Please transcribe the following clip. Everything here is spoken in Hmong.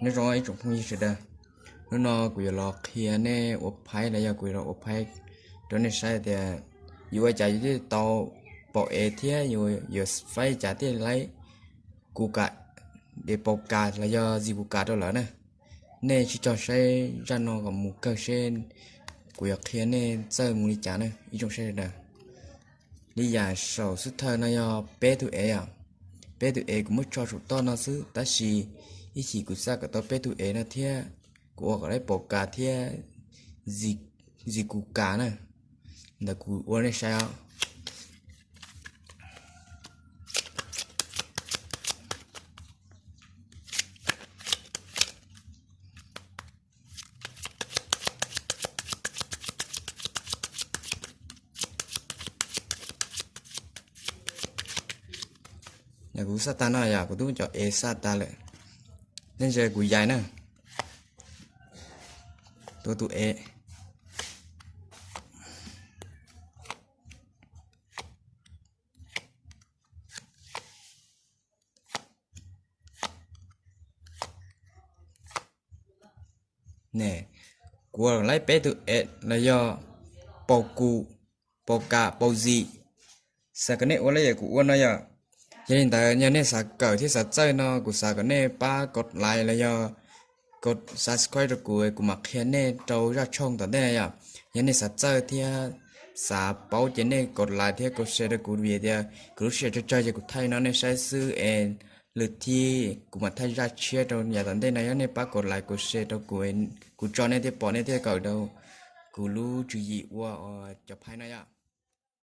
Nyob zoo ib tsoom phooj ywg sawv daws, hnub no kuv yuav los qhia nej ua phaib los yog kuv yuav los ua phaib rau nej saib tias yus ua cas yus thiaj tau pom ev thiab yus yuav faib cas thiaj laib kuv kam, de pau kas los yog zis kuv kas rau lawm na. Nej sib cog saib zaj no kom mus kawg seb kuv yuav qhia nej txawj mus li cas na ib tsoom saib sawv daws. Li yam saum xub thawj no yog peb tug ev os. Peb tug ev kuv muab tso saum toj no xwb tab sis ib chim kuv xav kom tau peb tug ev no thiab kuv ua kom laib pau kas thiab zis kuv kas na. Ntawd kuv ua nej saib os. Yog kuv xaj tag no yog kuv tub cov ev xaj tag lawm. Nej ntsia kuv yais na. Tua tus ev. Ne, kuv ua laib peb tug ev los yog pau kus, pau kas, pau zis. Xav kom nej ua li yam kuv ua no yom. Yog li ntawd yog nej xav kawm thiab xav txawj no kuv xav kom nej pab kov lais los yog kov subscribe rau kuv, kuv mam qhia nej rau zaj tshooj tom ntej no yom. Yog nej xav txawj thiab xav paub ces nej kov lais thiab kov share rau kuv vim tias kuv lub sij hawm tsawg tsawg ces kuv thaij no nej saib xwb es lwm thib kuv mam thaij zaj tshiab rau yav tom ntej no. Yog nej pab kov lais kov share rau kuv, kuv tso nej thiaj pom nej thiaj kawm rau kuv lub tswv yim ua cov phaib no yom.